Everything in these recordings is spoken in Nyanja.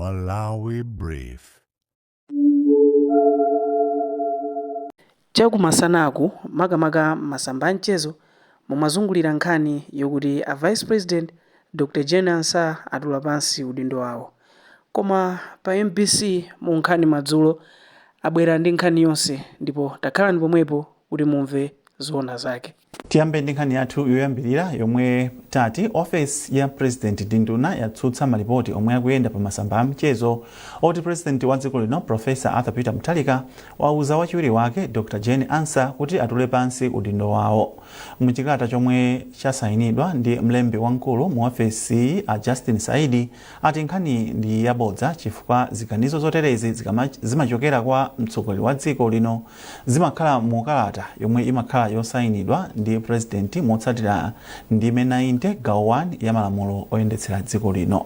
Malawi Brief. Chakumasanaku, makamaka m'masamba a mchezo, mumazungulira nkhani yokuti a Vice President Dr Jane Ansah atula pansi udindo wawo. Koma pa mbc mu Nkhani Madzulo abwera ndi nkhani yonse ndipo takhalani pomwepo kuti mumve zoona zake. Tiyambe ndi nkhani yathu yoyambirira yomwe tati ofesi ya President ndi nduna yatsutsa malipoti omwe akuyenda pa masamba a mchezo oti President wa dziko lino Professor Arthur Peter Mutharika wauza wachiwiri wake Dr Jane Ansah kuti atule pansi udindo wawo. Muchikalata chomwe chasayinidwa ndi mlembi wamkulu mu ofesi a Justin Saidi ati nkhani ndi yabodza chifukwa ziganizo zoterezi zimachokera kwa mtsogoleri wa dziko lino zimakhala mu kalata yomwe imakhala yosayinidwa ndi President motsatira ndime 90 gawo 1 ya malamulo oyendetsera dziko lino.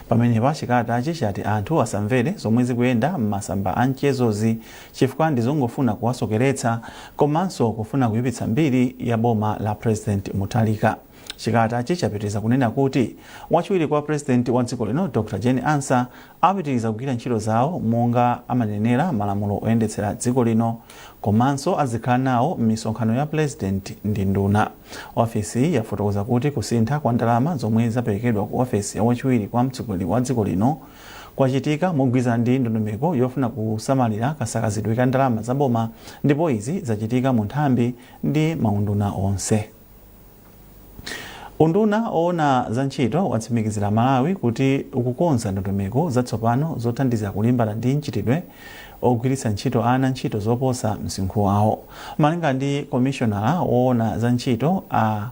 Pamenepa chikalatachi chati anthu asamvere zomwe zikuyenda m'masamba a mchezozi chifukwa ndizongofuna kuwasokeretsa komanso kufuna kuyipitsa mbiri ya boma la President Mutharika. Chikalatachi chapitiriza kunena kuti wachiwiri kwa President wa dziko lino Dr Jane Ansah apitiriza kugwira ntchito zawo monga amanenera malamulo oyendetsera dziko lino komanso azikhala nawo m'misonkhano ya President ndi nduna. Ofesi yafotokoza kuti kusintha kwa ndalama zomwe zaperekedwa ku ofesi ya wachiwiri kwa mtsogoleri wa dziko lino kwachitika mogwirizana ndi ndondomeko yofuna kusamalira kasakazidwe ka ndalama za boma ndipo izi zachitika mu nthambi ndi maunduna onse. Unduna owona za ntchito watsimikizira Malawi kuti ukukonza ndondomeko zatsopano zothandiza kulimbana ndi mchitidwe ogwiritsa ntchito ana ntchito zoposa msinkhu wawo. Malinga ndi komishonala woona za ntchito a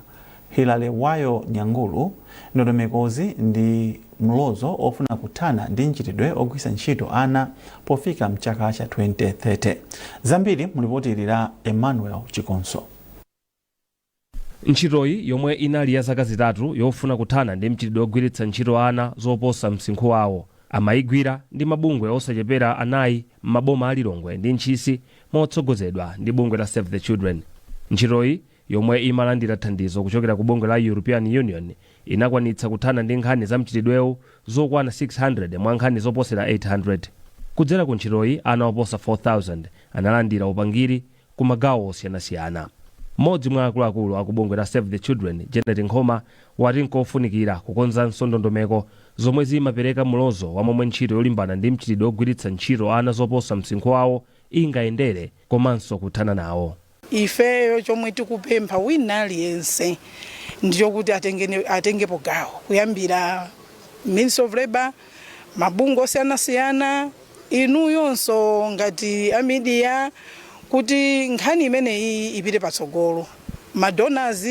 Hlalelwayo Nyangulu, ndondomekozi ndi mlozo ofuna kuthana ndi mchitidwe ogwiritsa ntchito ana pofika mchaka cha 2030. Zambiri mulipoti ili la Emmanuel Chikonso. Ntchitoyi, yomwe inali ya zaka 3 yofuna kuthana ndi mchitidwe ogwiritsa ntchito ana zoposa msinkhu wawo, amayigwira ndi mabungwe osachepera 4 m'maboma a Lilongwe ndi Ntchisi motsogozedwa ndi bungwe la Save the Children. Ntchitoyi, yomwe imalandira thandizo kuchokera ku bungwe la European Union, inakwanitsa kuthana ndi nkhani za mchitidwewu zokwana 600 mwa nkhani zoposera 800. Kudzera ku ntchitoyi, ana oposa 4000 analandira upangiri ku magawo osiyanasiyana. Mmodzi mwa akuluakulu aku bungwe la Save the Children, Janet Nkhoma, wati nkofunikira kukonzanso ndondomeko zomwe zimapereka mulozo wa momwe ntchito yolimbana ndi mchitidwe ogwiritsa ntchito ana zoposa msinkhu wawo ingayendere komanso kuthana nawo. Ifeyo chomwe tikupempha wina aliyense ndichokuti atengepo gawo, kuyambira Ministry of Labor, mabungwe osiyanasiyana, inuyonso ngati a media, kuti nkhani imeneyi ipite patsogolo. Madonors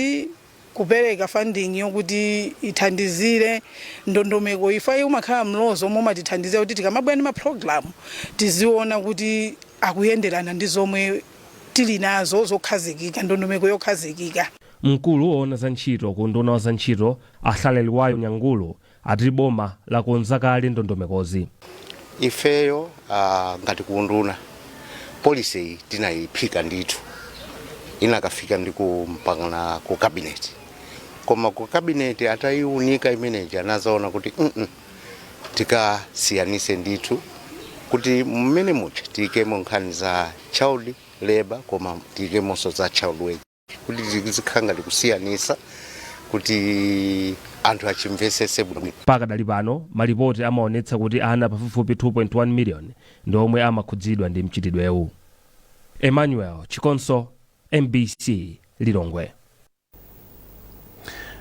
kupereka funding yokuti ithandizire ndondomeko ifa umakhala mlozo omwe umatithandizira kuti tikamabwera ndi maprogram tiziona kuti akuyenderana ndi zomwe tili nazo zokhazikika, ndondomeko yokhazikika. Mkulu woona za ntchito ku unduna wa za ntchito a Hlalelwayo Nyangulu ati boma lakonza kale ndondomekozi. Ifeyo ngati kuunduna, policy iyi tinayiphika ndithu, inakafika ndi kumpangana ku cabinet, koma ku cabinet atayiunika imeneji anazaona kuti tikasiyanise ndithu kuti mmene muja tiyikemo nkhani za child labor koma tiyikemonso za child wage, kuti tizikhala ngati kusiyanisa kuti anthu achimvesese bwinobwino. Pakadali pano malipoti amaonetsa kuti ana pafupifupi 2.1 million ndi omwe amakhudzidwa ndi mchitidwewu. Emmanuel Chikonso, MBC, Lilongwe.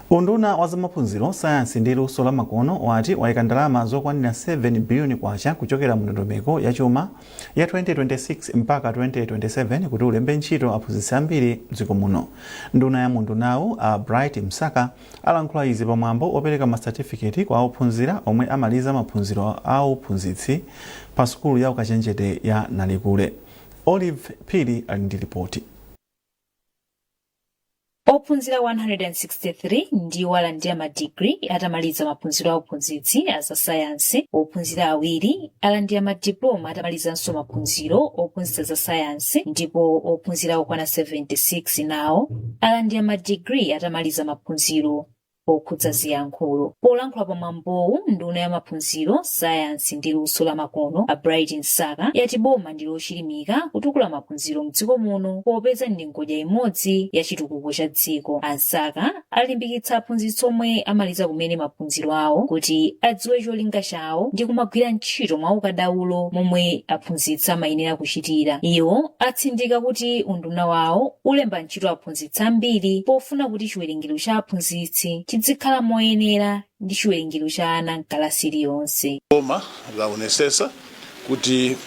Unduna wa zamaphunziro, sayansi ndi luso la makono wati wayika ndalama zokwanira 7 biliyoni kwacha kuchokera mu ndondomeko ya chuma ya 2026 mpaka 2027 kuti ulembe ntchito aphunzitsi ambiri mdziko muno. Nduna ya mundunawu a Bright Msaka alankhula izi pamwambo opereka masatifiketi kwa ophunzira omwe amaliza maphunziro a uphunzitsi pa sukulu ya ukachenjede ya Nalikule. Olive Phiri ali ndi ripoti. Ophunzira 163 ndiwo alandira madigiri atamaliza maphunziro a uphunzitsi a za sayansi. Ophunzira 2 alandira madiploma atamalizanso maphunziro ophunzitsa za sayansi, ndipo ophunzira okwana 76 nawo alandira madigiri atamaliza maphunziro. Okhudza ziyankhulo. Polankhula pamwambowu, nduna ya maphunziro, sayansi ndi luso lamakono, a Bright Msaka, yati boma ndi lochilimika kutukula maphunziro mdziko muno, popeza ndi ngodya imodzi ya chitukuko cha dziko. A Msaka alimbikitsa aphunzitsi omwe amaliza kumene maphunziro awo kuti adziwe cholinga chawo ndi kumagwira ntchito mwa ukadaulo momwe aphunzitsi amayenera kuchitira. Iwo atsindika kuti unduna wawo ulemba ntchito aphunzitsi ambiri pofuna kuti chiwerengero cha aphunzitsi chizikhala moyenera ndi chiwerengero cha ana mkalasi iliyonse. Boma laonesesa kuti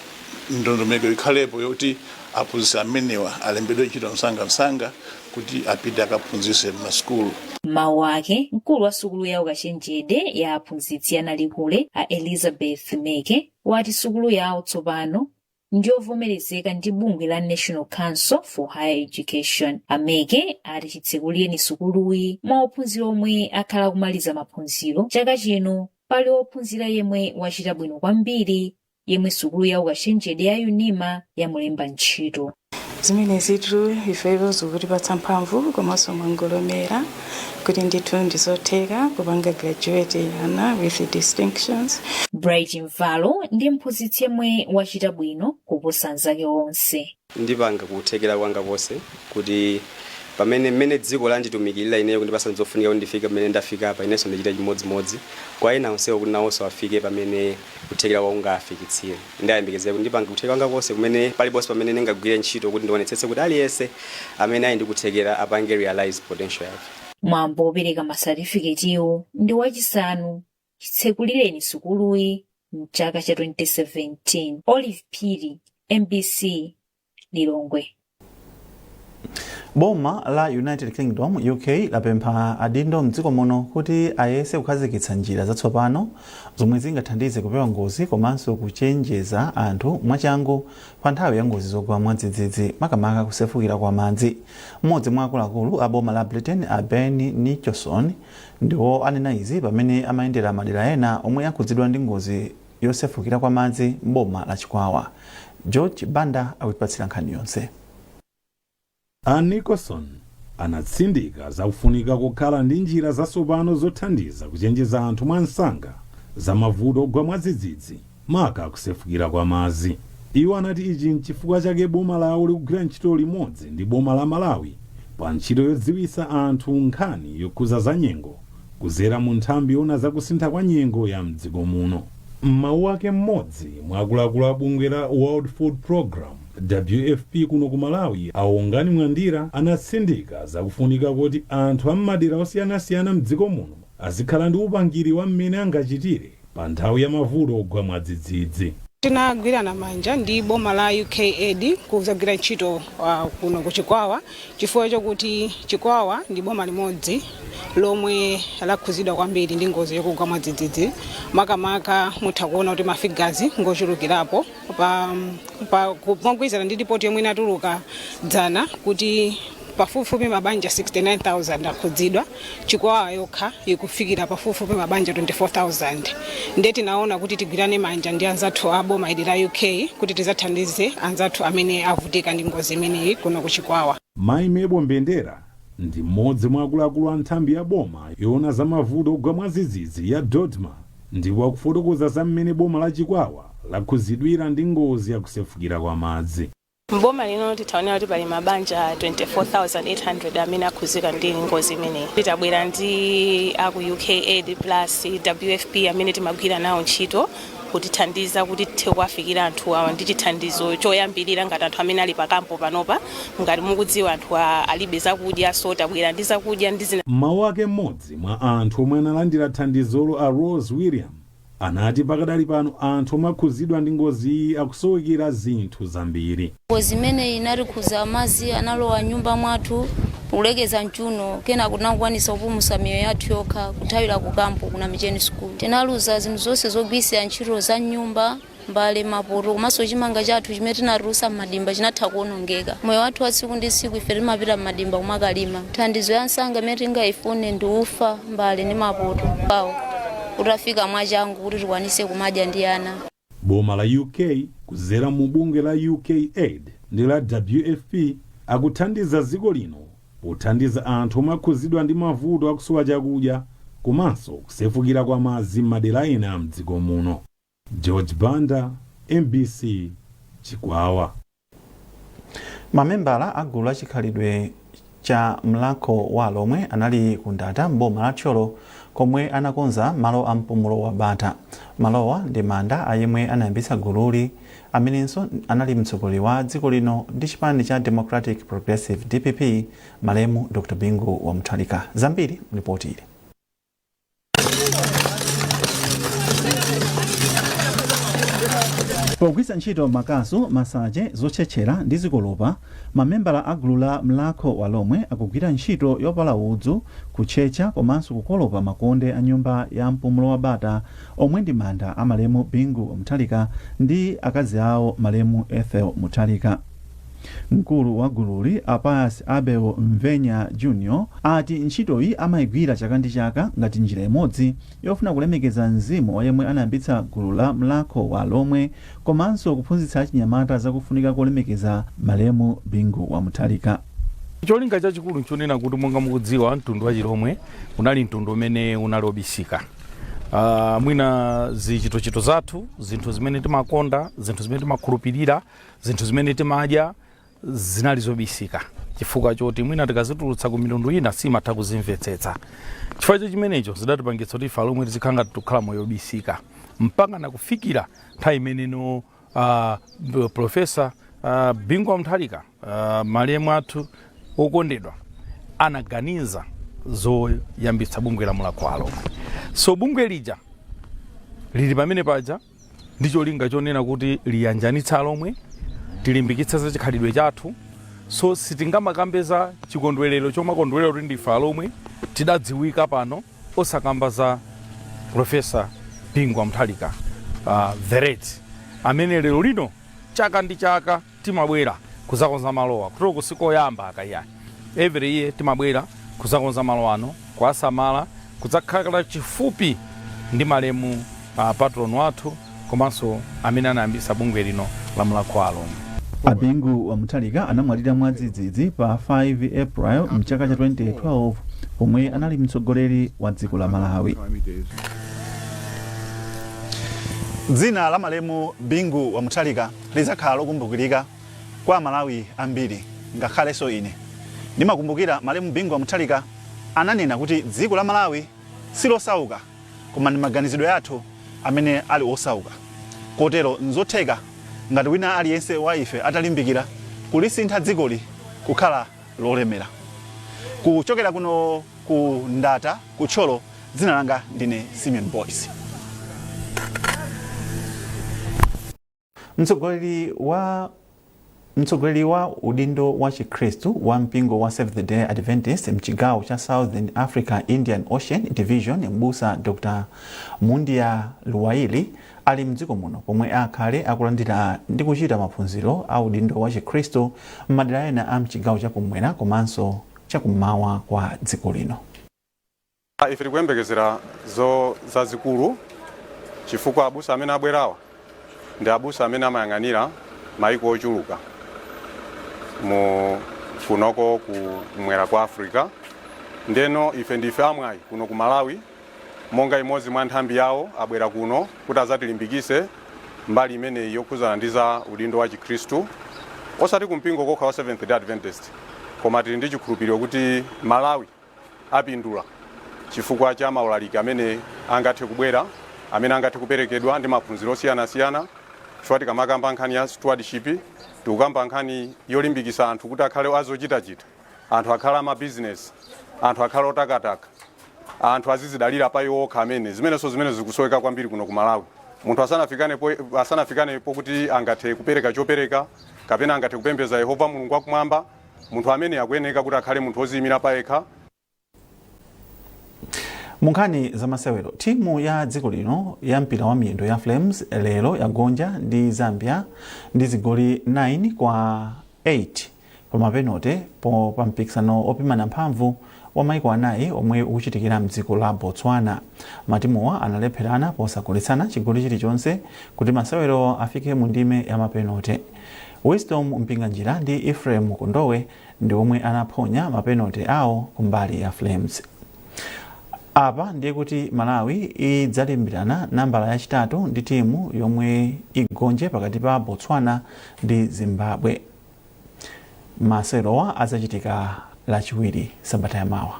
ndondomeko ikhalepo yoti aphunzitsi amenewa alembedwe ntchito msangamsanga kuti apite akaphunzitse m'masukulu. Mawu ake, mkulu wa sukulu ya ukachenjede ya aphunzitsi ya Nalikule, a Elizabeth Meke, wati sukulu yawo tsopano ndiyovomerezeka ndi bungwe la National Council for Higher Education. A Meke ati chitsekulireni sukuluyi, mwa ophunzira omwe akhala kumaliza maphunziro chaka chino pali ophunzira yemwe wachita bwino kwambiri, yemwe sukulu ya ukachenjede ya UNIMA yamulemba ntchito. Zimene zitu ifeyo zikutipatsa mphamvu komanso mwangolomera kuti ndithu ndizotheka kupanga graduate ana with distinctions. Bright Mvalo ndi mphunzitsi yemwe wachita bwino kuposa anzake onse. Ndipanga kuthekera kwanga konse kuti pamene mmene dziko landitumikirira ineyo kundipasa zofunika kuti ndifike pamene ndafika apa, inenso ndichita chimodzimodzi kwa ena onsewo kuti nawonso afike pamene kuthekera kwawo kungafikitsire. Ndayembekezera kuti ndipanga kuthekera kwanga konse kumene paliponse pamene ndingagwire ntchito kuti ndionetsetse kuti aliyense amene ali ndi kuthekera apange realize potential yake. Mwambo wopereka masatifiketiwo ndi wachisanu chitsekulireni sukuluyi mchaka cha 2017. Olive Phiri, MBC, Lilongwe. Boma la United Kingdom, UK, lapempha adindo mdziko muno kuti ayese kukhazikitsa njira zatsopano zomwe zingathandize kupewa ngozi komanso kuchenjeza anthu mwachangu pa nthawi ya ngozi zogwa mwadzidzidzi, makamaka kusefukira kwa madzi. Mmodzi mwa akuluakulu a boma la Britain, a Ben Nicholson, ndiwo anena izi pamene amayendera madera ena omwe akhudzidwa ndi ngozi yosefukira kwa madzi m'boma la Chikwawa. George Banda akutipatsira nkhani yonse. A Nicholson anatsindika zakufunika kukhala ndi njira zatsopano zothandiza kuchenjeza anthu mwansanga za mavuto ogwa mwadzidzidzi, maka kusefukira kwa madzi. Iwo anati ichi nchifukwa chake boma lawo likugwira ntchito limodzi ndi boma la Malawi pa ntchito yodziwitsa anthu nkhani yokhuza za nyengo kuzera mu nthambi yoona zakusintha kwa nyengo ya mdziko muno. M'mawu ake, mmodzi mwa akuluakulu a bungwe la World Food Program, WFP, kuno ku Malawi, Aongani Mwandira, anatsindika zakufunika kuti anthu am'madera osiyanasiyana mdziko muno azikhala ndi upangiri wa mmene angachitire pa nthawi ya mavuto ogwa mwadzidzidzi. Tinagwirana manja ndi boma la UKAID kuzagwira ntchito kuno ku Chikwawa chifukwa chokuti Chikwawa ndi boma limodzi lomwe lakhuzidwa kwambiri ndi ngozi yokugwa mwadzidzidzi. Makamaka mutha kuona kuti ma figures ngochulukirapo mogwirizana ndi ripoti yomwe inatuluka dzana kuti pafupifupi mabanja 69,000 akhudzidwa. Chikwawa yokha ikufikira pafupifupi mabanja 24,000. Ndiye tinaona kuti tigwirane manja ndi anzathu a boma ili la UK kuti tizathandize anzathu amene avutika ndi ngozi imeneyi kuno ku Chikwawa. Mayi Mebo Mbendera ndi mmodzi mwa akuluakulu a nthambi ya boma yoona za mavuto ogwa mwadzidzidzi ya DoDMA, ndipo akufotokoza za mmene boma la Chikwawa lakhuzidwira ndi ngozi yakusefukira kwa madzi. Mboma lino titaonera kuti pali mabanja 24,800 amene akhuzika ndi ngozi imeneyi. Titabwera ndi aku UKAID plus WFP amene timagwira nawo ntchito kutithandiza kuti tithe kuwafikira anthu awa ndi chithandizo choyambirira, ngati anthu amene ali pakampo panopa. Ngati mukudziwa, anthu alibe zakudya, so tabwera ndi zakudya ndi zina. Mawu ake, mmodzi mwa anthu omwe analandira thandizolo, a Rose William, anati pakadali pano anthu omwe akhuzidwa ndi ngozi iyi akusowekera zinthu zambiri. Ngozi imeneyi inatikhuza, madzi analowa nyumba mwathu kulekeza mchuno. Kena kunakwanisa kupulumutsa miyoyo yathu yokha kuthawira ku kampu kuna Micheni School. Tinaluza zinthu zonse zogwirisira ntchito za nyumba, mbale, mapoto, komanso chimanga chathu chimene tinatulusa m'madimba chinatha kuwonongeka. Moyo wathu wa tsiku ndi tsiku ife timapita m'madimba kumakalima. Thandizo ya msanga imene tingayifune ndi ufa, mbale ndi mapoto awo utafika mwachangu kuti tikwanise kumadya ndi ana. Boma la UK kuzera mu bungwe la UKAID ndi la WFP akuthandiza dziko lino. Pothandiza anthu omwe akhuzidwa ndi mavuto akusowa chakudya komanso kusefukira kwa madzi m'madera ena mdziko muno. George Banda, MBC, Chikwawa. Mamembala a gulu la chikhalidwe cha Mlakho wa Lomwe anali ku Ndata m'boma la Thyolo komwe anakonza malo a mpumulo wa bata. Malowa ndi manda a yemwe anayambitsa gululi, amenenso anali mtsogoleri wa dziko lino ndi chipani cha Democratic Progressive, DPP, malemu Dr Bingu wa Mutharika. Zambiri mlipoti ili. Pogwiritsa ntchito makasu, masache, zotchetchera ndi zikolopa, mamembala a gulu la Mlakho wa Lomwe akugwira ntchito yopala udzu, kutchetcha komanso kukolopa makonde a nyumba ya mpumulo wa bata omwe ndi manda a malemu Bingu wa Mutharika ndi akazi awo, malemu Ethel Mutharika. Mkulu wa gululi, a Pius Abel Mvenya Jr, ati ntchitoyi amayigwira chaka ndi chaka ngati njira imodzi yofuna kulemekeza mzimu wa yemwe anayambitsa gulu la Mlakho wa Lomwe komanso kuphunzitsa achinyamata zakufunika kolemekeza malemu Bingu wa Mutharika. Cholinga chachikulu nchonena kuti, monga mukudziwa, mtundu wa Chilomwe unali mtundu umene unali obisika. Mwina zichitochito zathu, zinthu zimene timakonda, zinthu zimene timakhulupirira, zinthu zimene timadya zinali zobisika chifukwa choti mwina tikazitulutsa ku mitundu ina simatha kuzimvetsetsa. Chifukwa cha chimenecho zidatipangitsa kuti ife Alomwe tizikhala ngati tikukhala moyo obisika mpaka nakufikira nthawi imeneno Profesa Bingu wa Mutharika, malemu athu okondedwa, anaganiza zoyambitsa bungwe la Mulhako wa Alomwe. So bungwe lija lili pamene paja ndi cholinga chonena kuti liyanjanitse Alomwe, tilimbikitse za chikhalidwe chathu. So sitingamakambe za chikondwerero chomakondwerera kuti ndife Alomwe, tidadziwika pano, osakamba za Profesa Bingu wa Mutharika, the late, amene lero lino chaka ndi chaka timabwera kuzakonza malowa. Kutoko sikoyamba akayayi, every year timabwera kuzakonza malo ano, kuwasamala, kudzakhala chifupi ndi malemu patron wathu komanso amene anayambisa bungwe lino la Mulhako wa Alomwe. A Bingu wa Mutharika anamwalira mwadzidzidzi pa 5 April mchaka cha 2012 pomwe anali mtsogoleri wa dziko la Malawi. Dzina la malemu Bingu wa Mutharika lidzakhala lokumbukirika kwa Amalawi ambiri, ngakhalenso ine. Ndimakumbukira malemu Bingu wa Mutharika ananena kuti dziko la Malawi silosauka, koma ndi maganizidwe athu amene ali osauka. Kotero nzotheka ngati wina aliyense wa ife atalimbikira kulisintha dzikoli kukhala lolemera. Kuchokera kuno ku Ndata ku Thyolo, dzina langa ndine Simeon Boyce. Mtsogoleri wa udindo wa Chikhristu wa mpingo wa Seventh Day Adventist mchigawo cha Southern Africa Indian Ocean Division, mbusa Dr Mundia Luwaili, ali mdziko muno pomwe akhale akulandira ndi kuchita maphunziro a udindo wa Chikhristu m'madera ena a mchigawo chakumwera komanso chakummawa kwa dziko lino. Ife tikuyembekezera zo zazikulu chifukwa abusa amene abwerawa ndi abusa amene amayang'anira maiko ochuluka mu kunoko kumwera kwa Africa. Ndeno ife ndife amwayi kuno ku Malawi, monga imodzi mwa nthambi yawo abwera kuno kuti azatilimbikise mbali imeneyi yokhuzana ndi za udindo wa Chikhristu, osati kumpingo kokha wa Seventh Day Adventist, koma tili ndi chikhulupiriro kuti Malawi apindula chifukwa cha maulaliki amene angathe kubwera, amene angathe kuperekedwa ndi maphunziro osiyanasiyana, chifukwa tikamakamba nkhani ya stewardship tikukamba nkhani yolimbikisa anthu kuti akhale azochitachita, anthu akhale amabizinesi, anthu akhale otakataka, anthu azizidalira pa iwo okha, amene zimenenso zimene zikusoweka kwambiri kuno ku Malawi. Munthu asanafikane pokuti angathe kupereka chopereka kapena angathe kupembedza Yehova Mulungu wakumwamba, munthu amene akuyeneka kuti akhale munthu woziyimira payekha. Mu nkhani za masewero, timu ya dziko lino ya mpira wa miyendo ya Flames lero yagonja ndi Zambia ndi zigoli 9 kwa 8 pa mapenote pa mpikisano opimana mphamvu wa maiko anayi omwe ukuchitikira mdziko la Botswana. Matimuwa analepherana posagoletsana chigoli chilichonse kuti masewero afike mu ndime ya mapenote. Wisdom Mpinganjira ndi Ephraim Kondowe ndi omwe anaphonya mapenalty awo kumbali ya Flames. Apa ndiye kuti Malawi idzalimbirana nambala yachitatu ndi timu yomwe igonje pakati pa Botswana ndi Zimbabwe. Masewerowa adzachitika Lachiwiri sabata yamawa.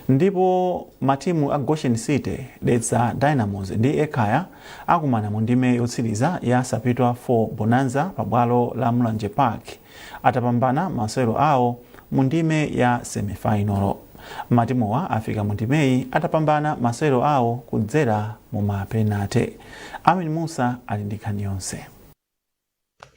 Ndipo matimu a Goshen City, Dedza Dynamos ndi Ekhaya akumana mu ndime yotsiriza ya Sapitwa 4 Bonanza pabwalo la Mulanje Park atapambana masewero awo mu ndime ya semifinal. Matimuwa afika mu ndimeyi atapambana masewero awo kudzera mu mapenate. Amin Musa ali ndi nkhani yonse.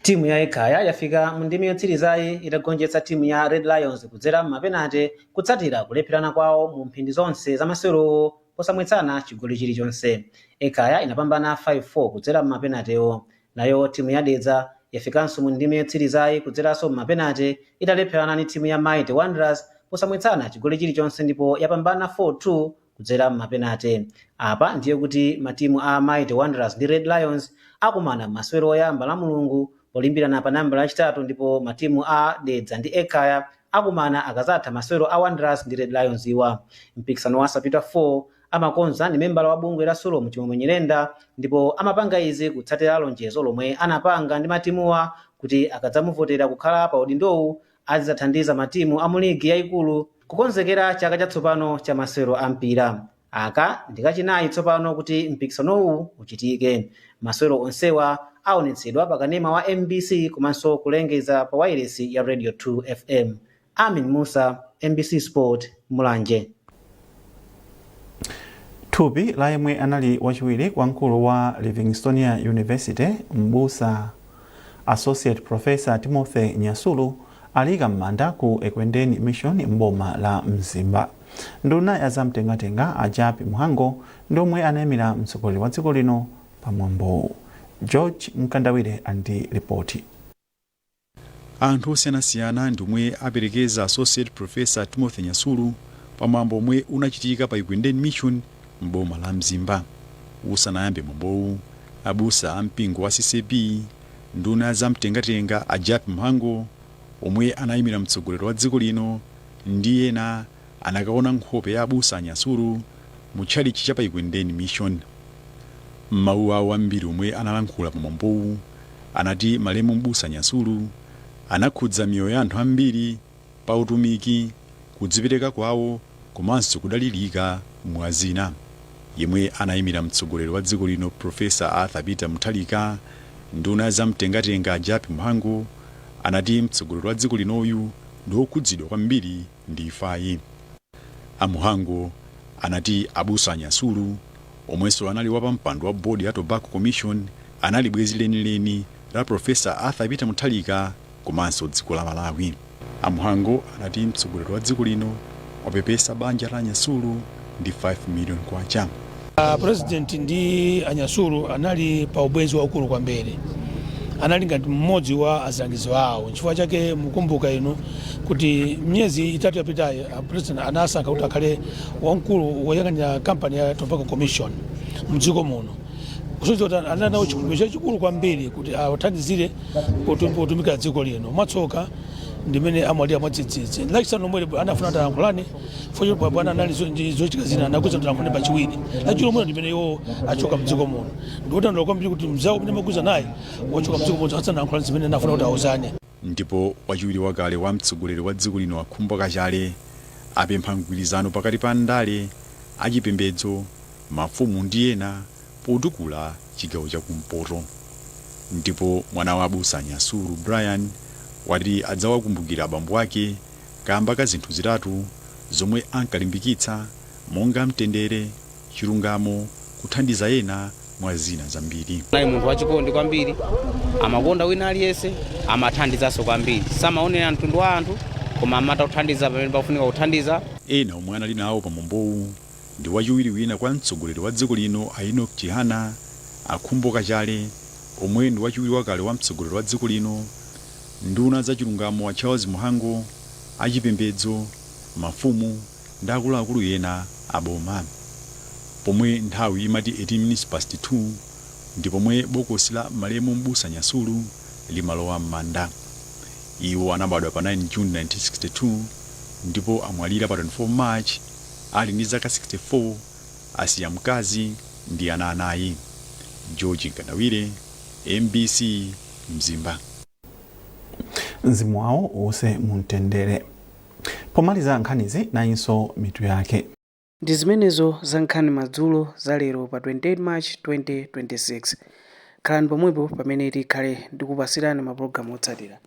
Timu ya Ekhaya yafika mu ndime yotsirizayi itagonjetsa timu ya Red Lions kudzera m'mapenate kutsatira kulepherana kwawo mu mphindi zonse za masewerowo posamwetsana chigoli chilichonse. Ekhaya inapambana 5-4 kudzera m'mapenatewo. Nayo timu ya Dedza yafikanso mu ndime yotsirizayi kudzeranso m'mapenate italepherana ndi timu ya Mighty Wanderers posamwetsana chigoli chilichonse ndipo yapambana 4-2 kudzera m'mapenate. Apa ndiye kuti matimu a Mighty Wanderers ndi Red Lions akumana m'masewero oyamba la Mulungu polimbirana pa nambala yachitatu, ndipo matimu a Dedza ndi Ekhaya akumana akazatha masewero a Wanderers ndi Red Lions iwa. Mpikisano wa Sapitwa 4 amakonza ndi membala wa bungwe la Sulom Chimwemwe Nyirenda, ndipo amapanga izi kutsatira lonjezo lomwe anapanga ndi matimuwa kuti akadzamuvotera kukhala pa udindowu azidzathandiza matimu a mu ligi yayikulu kukonzekera chaka chatsopano cha masewero a mpira. Aka ndi kachinayi tsopano kuti mpikisanowu uchitike. Masewero onsewa aonetsedwa pakanema wa MBC komanso kulengeza pa wailesi ya Radio 2 FM. Amin Musa, MBC Sport, Mulanje. Thupi la yemwe anali wachiwiri kwa mkulu wa Livingstonia University, mbusa Associate Professor Timothy Nyasulu, aliyika m'manda ku Ekwendeni Mission m'boma la Mzimba. Nduna ya zamtengatenga a Jappie Mhango ndi omwe anayimira mtsogoleri wa dziko lino pamwambowu. George Mkandawire andi ripoti. Anthu osiyanasiyana ndi omwe aperekeza Associate Professor Timothy Nyasulu pamwambo omwe unachitika pa Ekwendeni Mission m'boma la Mzimba. Usanayambe mwambowu, abusa a mpingo wa CCAP, nduna ya zamtengatenga a Jappie Mhango omwe anayimira mtsogoleri wa dziko lino ndi ena anakaona nkhope ya abusa a Nyasulu mu tchalitchi cha pa Ekwendeni Mission. M'mawu awo ambiri omwe analankhula pamwambowu, anati malemu mbusa Nyasulu anakhudza miyoyo ya anthu ambiri pa utumiki, kudzipereka kwawo komanso kudalirika mwa zina. Yemwe anayimira mtsogoleri wa dziko lino Professor Arthur Peter Mutharika, nduna ya zamtengatenga Jappie Mhango, anati mtsogoleri wa dziko linoyu ndi wokhudzidwa kwambiri ndi imfayi. A Mhango anati abusa Anyasulu, omwenso anali wapampando wa bodi ya Tobacco Commission, anali bwenzi lenileni la Professor Arthur Peter Mutharika komanso dziko la Malawi. A Mhango anati mtsogoleri wa dziko lino wapepesa banja la Anyasulu ndi 5 million kwacha. President ndi Anyasulu anali pa ubwenzi waukulu kwambiri, anali ngati mmodzi wa alangizi awo. Nchifukwa chake mukumbuka inu kuti miyezi 3 yapitayi president anasankha kuti akhale wamkulu woyang'anira kampani ya Tobacco Commission mdziko muno, kusonyeza kuti anali nawo chikhulupiriro chachikulu kwambiri kuti awathandizire potumikira dziko lino. Mwatsoka ndimene amwalira mwadzidzidzi. Lachisanu lomwe anafuna kuti alankhulane, chifukwa bwana anali ndi zochitika zina, anakuza kuti alankhulane pachiwiri. Lachiwiri lomwe ndimene iwo achoka mdziko muno. Ndikutanthauza kwambiri kuti mzawo umene amaguza naye wachoka mdziko muno asanalankhulane zimene anafuna kuti auzane. Ndipo wachiwiri wakale wa mtsogoleri wa dziko lino a Khumbo Kachali apempha mgwirizano pakati pa ndale, achipembedzo, mafumu ndi ena potukula chigawo chakumpoto. Ndipo mwana wa abusa Nyasulu, Brian, wati adzawakumbukira abambo ake kamba ka zinthu zitatu zomwe ankalimbikitsa monga mtendere, chilungamo, kuthandiza ena mwa zina zambiri. Anali munthu wachikondi kwambiri, amakonda wina aliyense, amathandizanso kwambiri, samaonera mtundu wa anthu koma amatha kuthandiza pamene pafunika kuthandiza. Ena omwe anali nawo pamwambowu ndi wachiwiri wina kwa mtsogoleri wa dziko lino a Enoch Chihana, a Khumbo Kachali omwe ndi wachiwiri wakale wa mtsogoleri wa dziko lino, nduna za chilungamo a Charles Mhango, achipembedzo, mafumu ndi akuluakulu ena a boma. Pomwe nthawi imati 2:18 ndi pomwe bokosi la malemu mbusa Nyasulu limalowa m'manda. Iwo anabadwa pa 9 June 1962 ndipo amwalira pa 24 March ali ndi zaka 64. Asiya mkazi ndi ana anayi. George Nkandawire, MBC, Mzimba. Mzimu wawo uwuse mumtendere. Pomaliza nkhanizi, nayinso mitu yake. Ndi zimenezo za Nkhani Madzulo za lero pa 28 March 2026. Khalani pomwepo pamene tikhale ndikupasirani mapulogalamu otsatira.